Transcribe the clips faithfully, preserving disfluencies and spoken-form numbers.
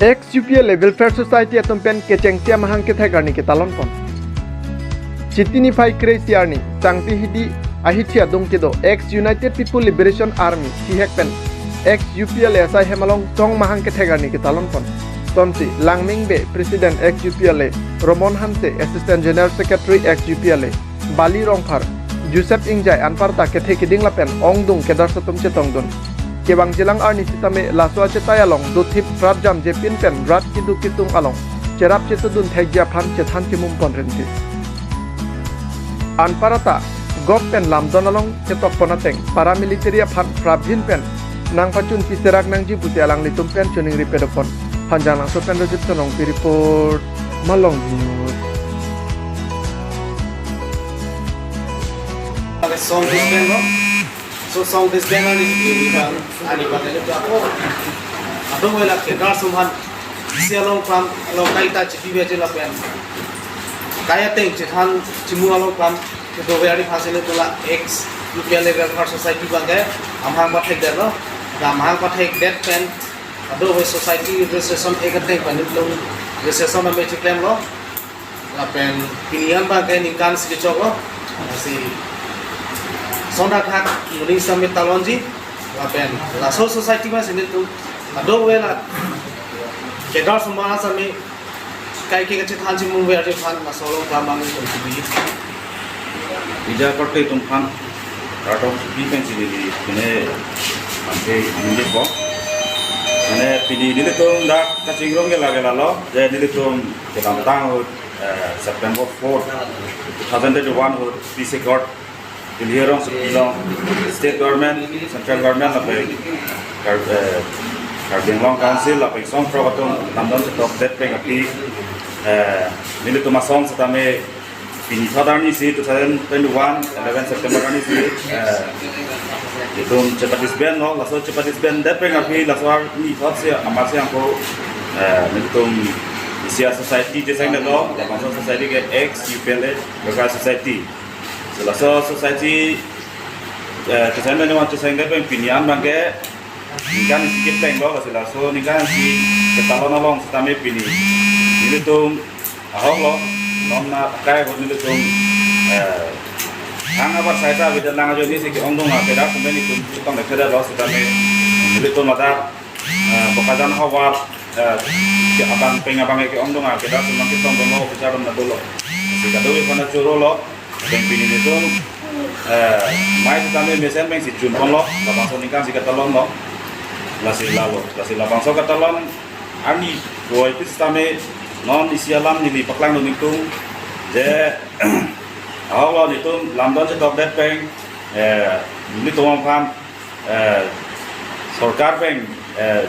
Ex U P L A Welfare Society atum pen kechengsi amahang kethek arni ketalon pon. Chiti niphai kre-isi arni, Sangti Hidi ahithi adung kedo ex United People Liberation Army, sihek pen ex U P L A asai hem along song mahang kethek arni ketalon pon. Sonsi Langming Bey, President ex U P L A, Romon Hanse, Assistant General Secretary ex U P L A, Bali Rongphar, Joseph Ingjai anparta kethe keding lapen ongdung kedars atum chetongdun. Kevangjilang arni sitame laso achetai along dothip pratjam jepin pen rat keduk ketung along cherap chetudun thekji aphan chethan chimum pon rinti. Anparta gop pen lamdon along chetok pon ateng paramilitary aphan prabhin pen nangpachun piserak nangji pusi alanglitum pen choningri pedopon. Hanjanglangso pen Rajit Sonongpi report, Malong News. Song disband lo. So song disband ani, ani bang, ani bang, ani bang. Atum wela kedar sumhan isi along pam, along kaita chipi beje lapen kai ateng chethan chimu along pam, kedo wela ari phase le tula ex U P L A Welfare Society bangke amahang pathekdetlo. Amahang pathekdet pen ado we society registration ek ateng pen nelitum registration ame chiklemlo. Lapen pini an bangke ningkan isi kechoklo. Si sonda thak muning sitame talonji. Lapen laso society ma si nelitum ado we la kedar sumhan sitame kaike kachethan chimum ver je phan laso along pam nelitum chibi. Ida korte atum phan kardom chipi pen si neli pine ante neli ko. Mane pini nelitum dak kachingrong ke lage lalo, je nelitum kedamtang ahut, eh, September fourth, two thousand twenty-one ahut peace accord Delhi arong supi along state government, central government lapen Kar-, eh, Karbi Anglong Council lapen songthrok atum lamdon chetokdet pen aphi, eh, nelitum asong sitame pini thot arni si two thousand twenty-one, eleven September arni si, eh, itum chepadisband lo, laso chepadisband det pen aphi laso arni thot si amat si angko, eh, nelitum isi a-society chesengdetlo, labangso society ke ex U P L A Welfare Society. So laso society, eh, two thousand twenty-one chesengdet pen pini an bangke ningkan isi keplenglo, lasi laso ningkan isi ketalon along sitame pini nelitum ahok lo, non na akai ahut nelitum, eh, hang abar saita avedetlang ajoine si ke-ongdung akedar sumben itum chetong lekthedetlo sitame nelitum ladak, eh, Bokajan havar, eh, ke abang peng abang ke-ongdung akedar sumben ketongdunlo, officer atum na dolo. Si kadokave aphan chorolo. Pen pini nelitum, eh, mai sitame mesen pen si chun ponlo, labangso ningkan si ketalonlo. Lasi lalo, lasi labangso ketalon arni kroiphit sitame non isi alam neli paklangdun nelitum, je ahok lo nelitum lamdon chetokdet pen, eh, nelitum aphan, eh, sorkar pen, eh,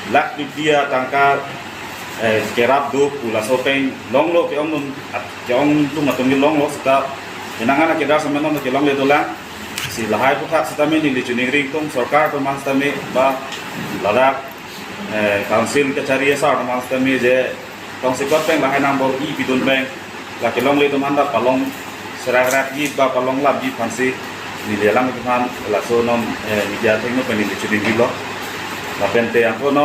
lakh rupiah tangka, eh, kerap do pu laso pen longlo ke-ongdung at-, ke-ongdung atum ke longlo sita penang an akedar sumben non kelongle dolang. Si lahai aphuthak sitame neli choningri ingtung sorkar atum aphan sitame ba ladak, eh, council kachari asar atum aphan sitame je tongsekot pen lahai nang bor-i pidun pen la kelongle atum anda palong serak rak ji ba palong lap ji aphansi neli alanglitum aphan laso non, eh, media athengno pen neli choningrilo. Lapen te angko non